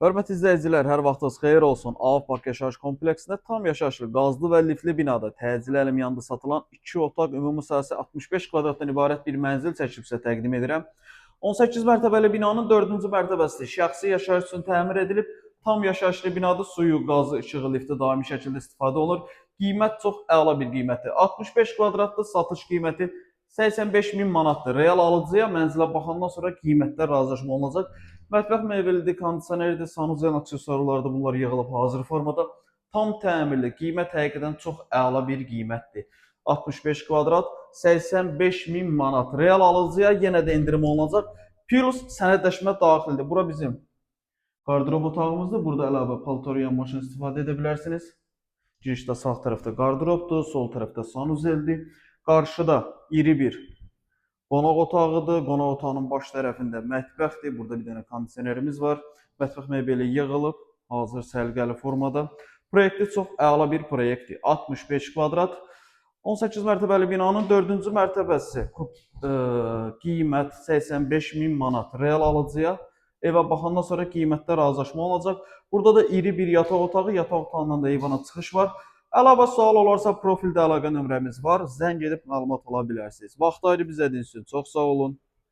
Hörmətli izləyicilər, hər vaxtınız xeyir olsun. Av Park yaşayış kompleksində tam yaşayışlı, qazlı və liftli binada təcili əlim yandı satılan 2 otaq, ümumi sahəsi 65 kvadratdan ibarət bir mənzil çəkib sizə təqdim edirəm. 18 mərtəbəli binanın 4-cü mərtəbəsi şəxsi yaşayış üçün təmir edilib. Tam yaşayışlı binada suyu, qazı, işığı, lifti daimi şəkildə istifadə olunur. Qiymət çox əla bir qiymətdir. 65 kvadratlı satış qiyməti 85 min manatdır. Real alıcıya mənzilə baxandan sonra qiymətdə razılaşma olunacaq. Mətbəx mebelidir, kondisionerdir, sanuzel aksesuarlardır. Bunlar yığılıb hazır formada. Tam təmirli, qiymət həqiqətən çox əla bir qiymətdir. 65 kvadrat 85 min manat. Real alıcıya yenə də endirim olunacaq. Plus sənədləşmə daxildir. Bura bizim qardırop otağımızdır. Burada əlavə paltar yuyan maşın istifadə edə bilərsiniz. Girişdə sağ tərəfdə qardıropdur, sol tərəfdə sanuzeldir. Qarşıda iri bir qonaq otağıdır. Qonaq otağının baş tərəfində mətbəxdir. Burada bir dənə kondisionerimiz var. Mətbəx mebeli yığılıb, hazır səliqəli formada. Proyekti çox əla bir proyektdir. 65 kvadrat. 18 mərtəbəli binanın 4-cü mərtəbəsi. Qiymət 85 min manat. Real alıcıya evə baxandan sonra qiymətdə razılaşma olacaq. Burada da iri bir yataq otağı, yataq otağından da eyvana çıxış var. Əlavə sual olarsa profildə əlaqə nömrəmiz var. Zəng edib məlumat ala bilərsiniz. Vaxt ayırıb izlədiyiniz üçün çox sağ olun.